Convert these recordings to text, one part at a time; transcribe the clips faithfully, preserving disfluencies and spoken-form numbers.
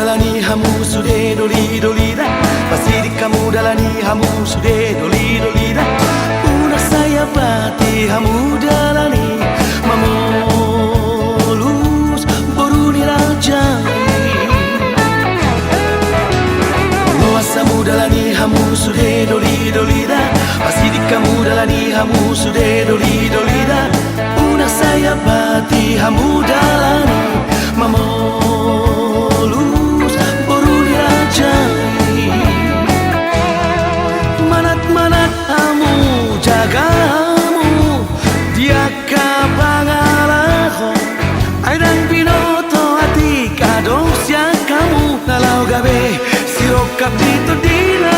Dalani hamu sude doli-doli da, pasiding hamu dalani hamu sude doli-doli da. Unang sai abati hamu dalani, mamolus boru ni raja i. Loas hamu dalani hamu sude doli-doli da, pasiding hamu dalani hamu sude doli-doli da. Unang sai abati hamu dalani, mamolus boru ni raja i. Manat-manat hamu, jaga hamu di angka pangalaho. Ai ndang binoto atik adong sian hamu na laho gabe sirongkap di tondina.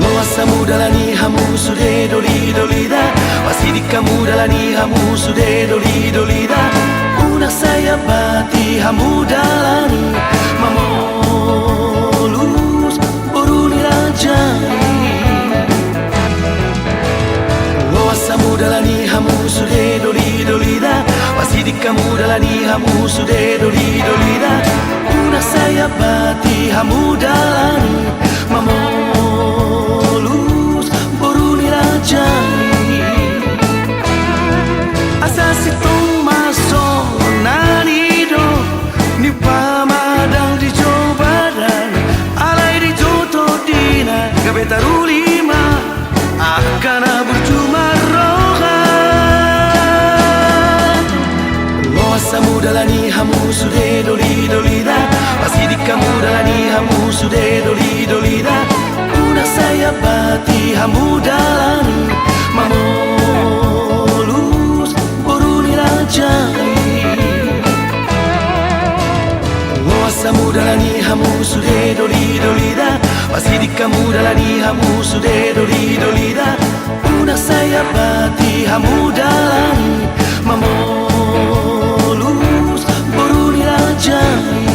Loas hamu dalani hamu sude doli-doli da, pasiding hamu dalani hamu sude doli-doli da. Unang sai abati hamu dalani, mamolus boru ni raja i. Loas hamu dalani hamu sude doli-doli da, pasiding hamu dalani hamu sude doli-doli da. Unang sai abati hamu dalani, mamolus boru ni raja i. Asa sintong ma songon na nidokkon ni pamadang di jou badan, alai di jou tondina gabe taruli ma angka na burju marroha. Loas hamu dalani hamu sude doli-doli da, pasiding hamu dalani hamu sude doli-doli da. Unang sai abati hamu dalani, mamolus boru ni raja i. Loas hamu dalani hamu sude doli-doli da, pasiding hamu dalani hamu sude doli-doli da. Unang sai abati hamu dalani, mamolus boru ni raja i.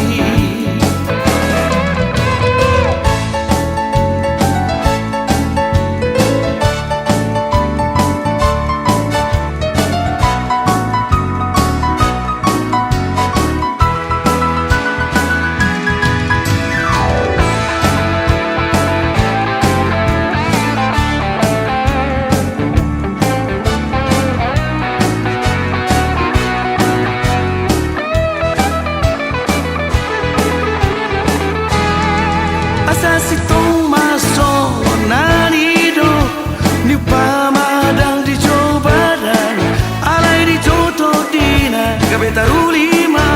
Asa sintong ma songon na nidokkon ni pamadang di jou badan, alai di jou tondina gabe taruli ma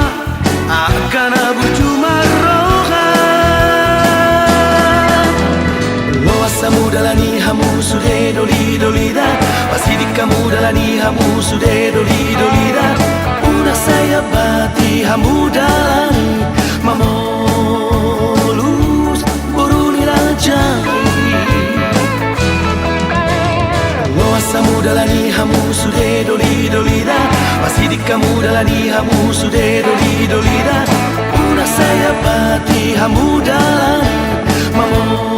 angka na burju marroha. Loas hamu dalani hamu sude doli-doli da, pasiding hamu dalani hamu sude doli-doli da. Unang sai abati hamu dalani, mamolus boru ni raja i. Loas hamu dalani hamu sude doli-doli da, pasiding hamu dalani hamu sude doli-doli da. Unang sai abati hamu dalani, mamolus